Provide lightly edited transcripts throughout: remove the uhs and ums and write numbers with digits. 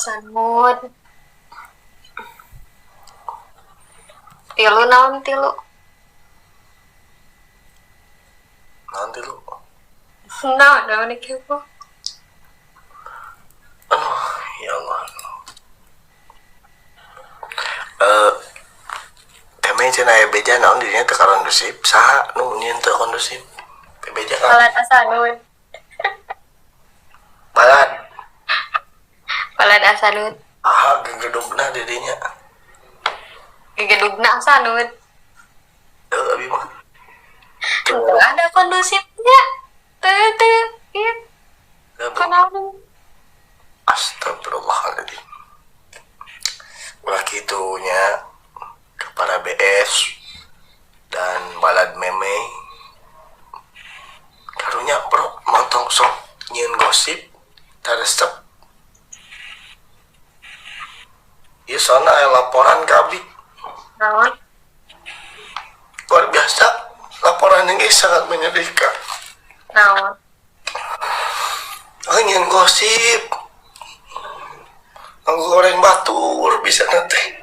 Sanud. Tilu naon tilu? Naon tilu? Naon naon kepo. Aduh, ya Allah. Teme cenah aya beja naon dirinya teu kondusif, saha nu nyieun teu kondusif? Teh beja kan? Balad Asanud. Balad. Balad Asanud. Aha, gegedugna dirinya. Gegedugna Asanud. Teu abi mah. Teu ada kondusifnya. Teu teu ieu. Kunaon? Astagfirullahaladzim. Ulah kitunya kepada BS dan balad meme. Karunya bro, motong sok nyieun gosip taresep. Ieu soalna aya laporan ka abdi. Naon? Luar biasa, laporan ini sangat menyedihkan. Naon? Oh, nyieun gosip. Goreng batur bisa nanti.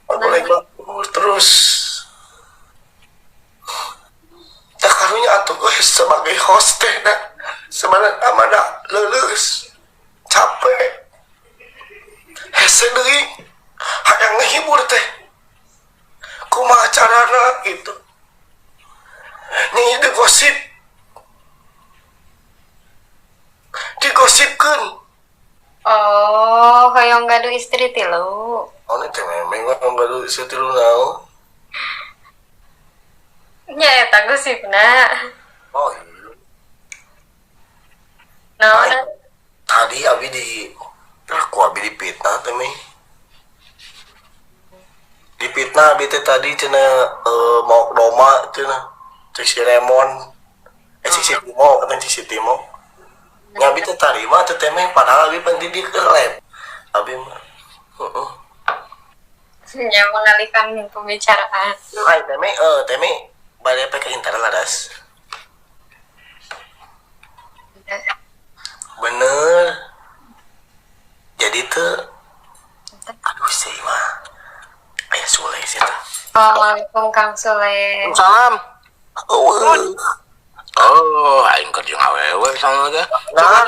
Goreng batur terus. Tak karunya atuh gue sebagai host teh dah. Sebenarnya mah dah leuleus. Capek. Hese deui. Hayang ngehibur teh. Kumaha carana gitu. Nyi gosip. Digosipkeun. Oh, hoyong gaduh istri tilu. Oh, ini teh memang hoyong gaduh istri tilu naon? Nya eta gosipna. Oh, iya. Naon? Tadi abi di aku abi dipitnah teh meh. Dipitnah abi teh tadi cenah maok doma cenah. Cek si Remon. Cek si Timo, katanya cek si Timo. Nya abi teh tarima teh teh meh padahal abi pendidik ke lab. Abi mah. Heeh. Nya mengalihkan pembicaraan. Ai teh meh teh meh bade pek inter laras. Bener. Jadi teh aduh sih mah. Aya Sule sih teh. Assalamualaikum Kang Sule. Salam. Oh. Oh, aing keur jeung awewe sama teh. Nah,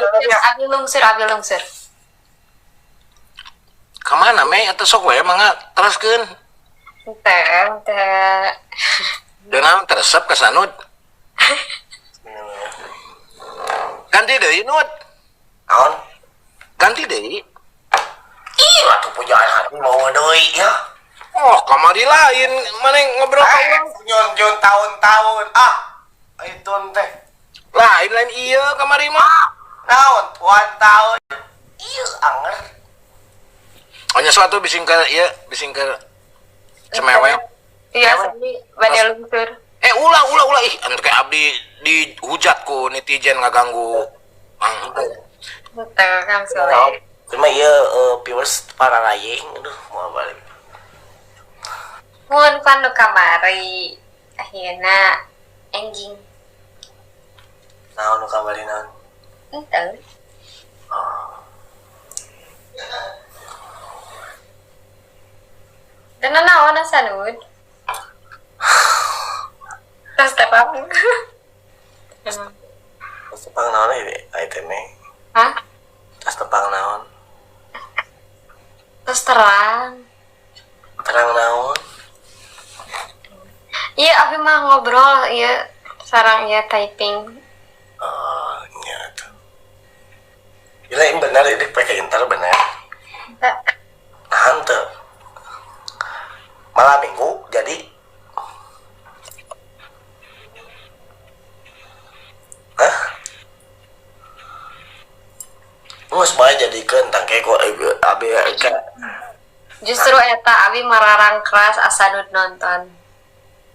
abi lungsur, abi lungsur. Ka mana me eta sok we mangga teraskeun. Teu, teu. Teu naon teresep ka Sanud. Ganti deui Nud. Naon? Ganti deui. Ih, atuh pujaan hati mau deui ya. Oh, kamari lain mana ngobrol ka urang. Nyon-nyon tahun-tahun. Ah, itu teh. Lain lain iya kamari mah. Naon tuan tahun. Iya anger. Oh nya suatu bising ke ieu, bising ke cemewe. Iya, seni bade lungsur. Ulah ulah ulah ih anu kayak abdi dihujat ku netizen ngaganggu. Teu Kang Sule. Cuma ieu viewers para rayeng aduh mau balik. Mun pan nu kamari akhirna anjing. Naon nu kamari naon? Henteu. Oh. Dan naon Sanud? Terus tepang. Terus tepang naon ini itemnya? Hah? Terus tepang naon? Terus terang. Terang naon? Iya, abi mah ngobrol, iya sarang iya typing. Oh, iya tuh. Gila, ini benar ini pakai inter benar. Nah, ente. Malam minggu jadi. Hah? Ngus bae jadikeun tang keko abi ka. Justru eta abi mararang keras Asanud nonton.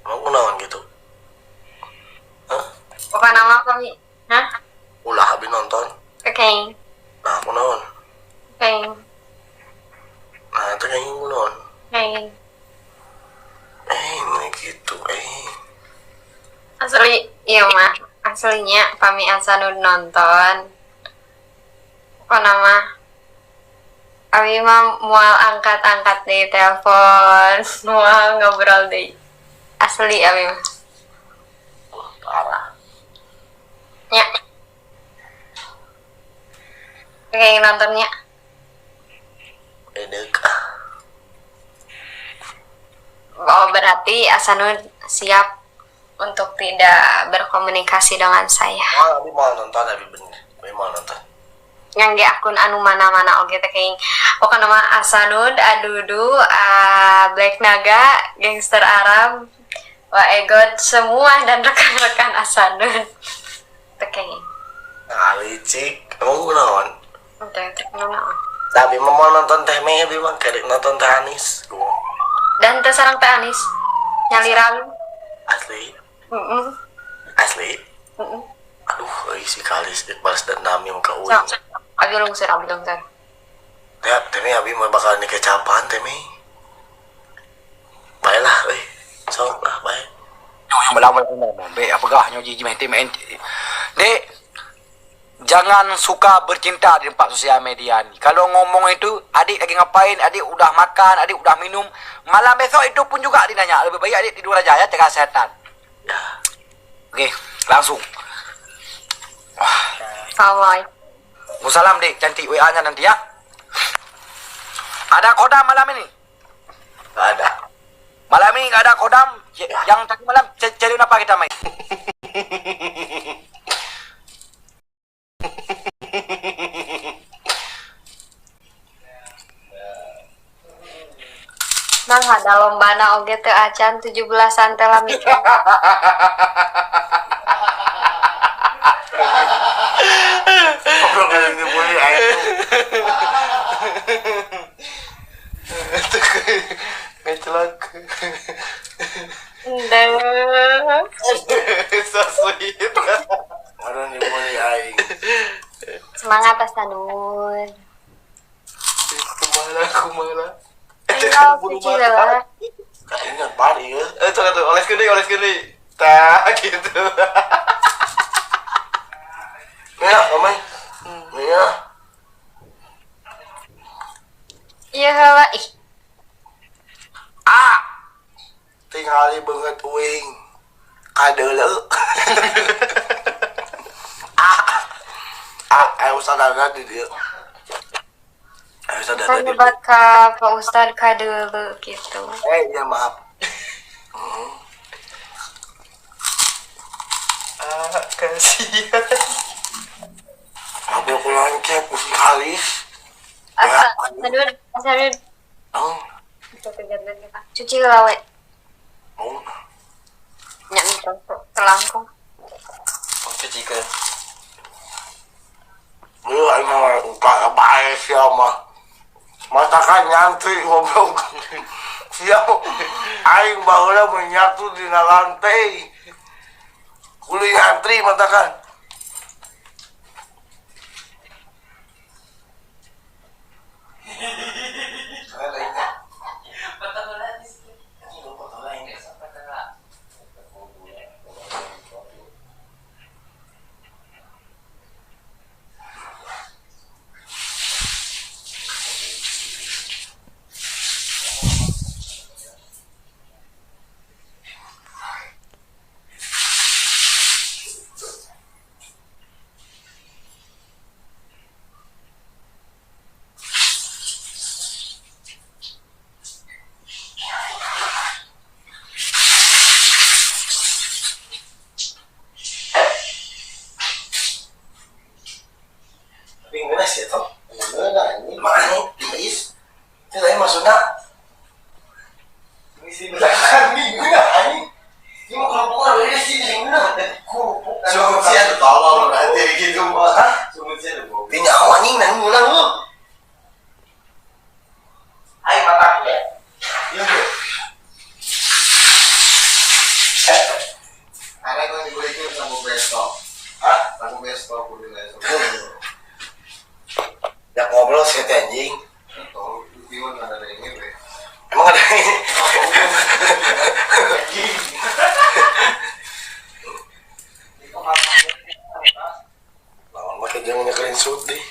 Emang kunaon gitu? Hah? Bukan nama kami. Hah? Ulah abi nonton. Oke. Okay. Nah, kunaon? Oke. Okay. Nah, itu kayaknya kunaon. Oke. Okay. Ini gitu, Asli, iya mah. Aslinya pami Asanud nonton. Kok nama? Abi mah moal angkat-angkat nih telepon, moal ngobrol deh. Asli abi mah. Parah. Nya. Kayak nontonnya. Edek. Oh, berarti Asanud siap untuk tidak berkomunikasi dengan saya. Moal abi mau nonton abi bener. Abi mau nonton. Ngangge akun anu mana-mana oge teh kenging. Pokokna mah Asanud, Adudu, Black Naga, Gangster Arab, Wa Egot, semua dan rekan-rekan Asanud. Teh kenging. Nah, licik. Emang kunaon? Teh teh kunaon. Tapi mah mau nonton Teh Mei abi mah kerek nonton Teh Anis. Dan teh sareng Teh Anis. Nyalira lu. Asli. Heeh. Asli. Heeh. Aduh, euy si Kalis balas dendam yang ka uing. Sok. Abi lungsur, abi lungsur. Ya, Teh Mei abi mah bakal dikecapan Teh Mei. Baiklah, euy. Sok lah, baik. Yang melawan baik apa gah nyo ji main main. Dek, jangan suka bercinta di tempat sosial media ni. Kalau ngomong itu, adik lagi ngapain, adik udah makan, adik udah minum. Malam besok itu pun juga adik nanya. Lebih baik adik tidur aja ya, cegah setan. Okey, langsung. Assalamualaikum. Wassalam dek, cantik WA-nya nanti ya. Ada kodam malam ini? Gak ada. Malam ini gak ada kodam. Yang tadi malam cari apa kita main? Nah, ada lombana oge teu acan 17-an teh lami. Ngobrol kan ini boleh ayo. Ngecelak. Ndeuh. So sweet. Orang ini boleh aing. Semangat Asanur. Kumala kumala. Ayo, cuci lah. Kayaknya bari ya. Coba tuh, oles gede. Tak gitu. Ya, Omai. Ya. Iya, heula ih. Ah. Tingali banget uing. Kadeuleu. Ah. Ah, ayo sadar di dieu. Ayo sadar Kan di dieu. nyebat ka Pak Ustad kadeuleu gitu. Ya maaf. Ah, kasihan. Aku kulancep si Kalis. Asanur, Asanur. Oh, Itu kegiatan kita. Cuci heula we. oh. Nya telangkung. Oh, cuci ke. Lu emang kagak baik sih mah. Masakan nyantri goblok. Siap. Aing baheula menyatu dina lantai. Kuli nyantri matakan. Tapi ngeunah sih toh. Ngeunah ini. Makanya diis. Itu tadi maksudnya Ngisi belakang nih ngeunah anjing. Ini mau kerupuk ada di sini ngeunah. Kerupuk. Sungut sih ada tolong berarti gitu mah. Hah? Sungut sih ada goblok. Ti nyaho anjing nang ngeunah lu. Ayo mata aku ya. Iya, Bu. Karena gue dibeliin sama besok. Hah? Sama besok gue beli Ya ngobrol sih teh anjing. Tolong, bingung ada ini, bre. Emang ada ini? Lawan make jangan nyekelin sud deh.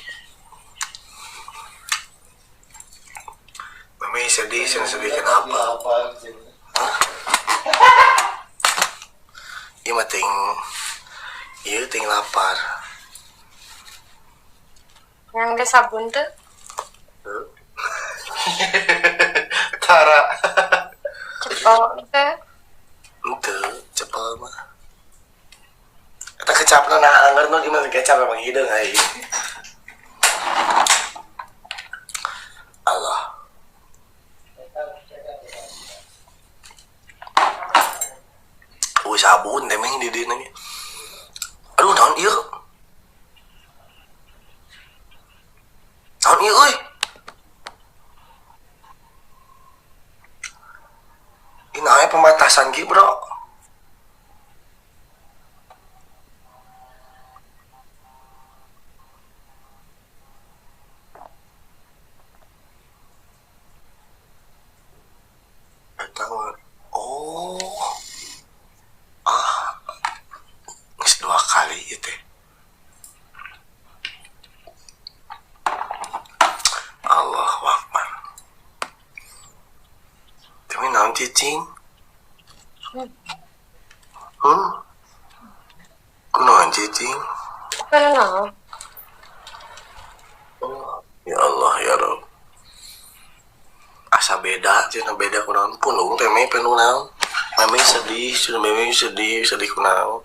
Sedih kenapa? Hah? Ieu mah ting ieu ting lapar. Yang ge sabun teu? Tara. Cepel teu? Henteu, cepel mah. Eta kecapna nah anggar nu gimana kecap emang hideung aing. Allah. Sabun teh meh di dieu ge. Aduh naon ieu? Naon ieu euy? Ini naon pembatasan ki, Bro? Eta oh. Ah. Geus 2 kali ieu teh. Allahu Akbar. Tapi naon cicing? Kunaon cicing? Kunaon? Ya Allah ya Rob. Asa beda, cenah beda kunaon pundung teh meh penuh naon. Mami sedih, sudah mami sedih, sedih kunaon.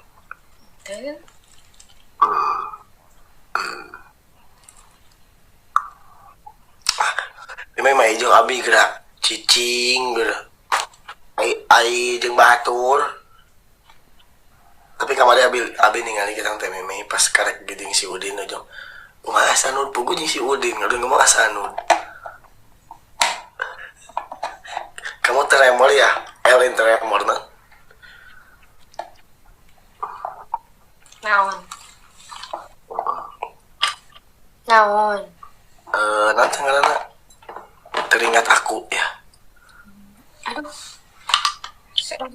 Ini mah hijau abi gerak cicing gerak. Ai ai jeung batur. Tapi kamari abi ningali kita teh meme pas karek geuning si Udin aja. Kumaha Asanud pugu jeung si Udin, aduh ngomong Asanud. Kamu tremor ya? Elin tremor nah. Naon? Naon? Nanti ngaranna teringat aku ya. Aduh. Serang.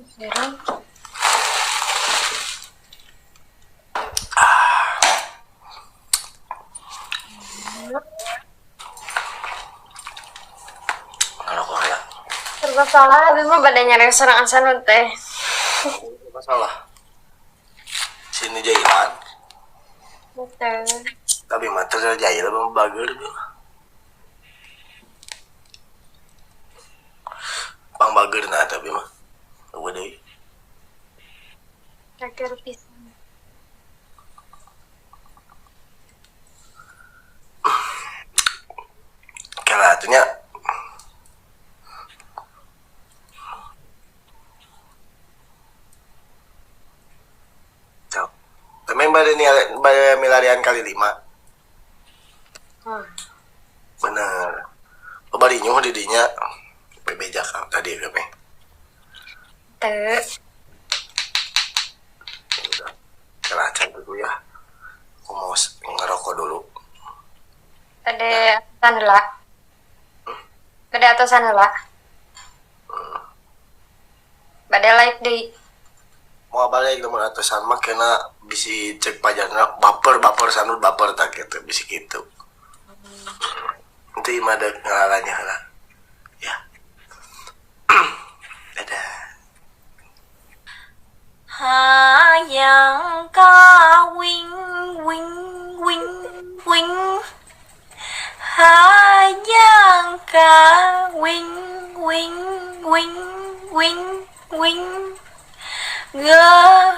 Ngerokok ya. Serba salah, abi mah bade nyari sareng Asanud teh. Serba salah. Sini jahilan. Betul. Tapi mah teu jahil mah bager mah. Pang bager nah tapi mah. Eueuh deui. Bager pisan. Kela atuh nya. Cok. Temen bade milarian kali 5. Bener. Bari nyuh di dinya. Bebeja tadi kami. Teu. Udah. Kelacan dulu ya. Aku mau ngerokok dulu. Bade atosan heula. Bade atosan heula. Bade like deui. Mau balik lamun atosan mah kena bisi cek pajarna baper sanud baper tak gitu bisi kitu. Nanti imah ada ngalalanya heula. Ya. Dadah. Hayang kawing wing wing wing. Hayang kawing wing wing wing wing. Getahan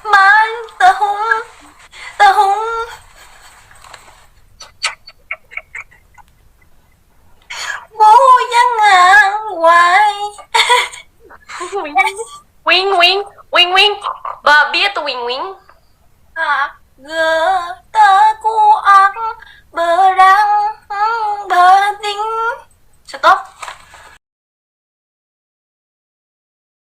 man tahung tahung. Buyang wai. Wing wing wing wing. Babi atau wing wing? Getakuang berang bating. Stop.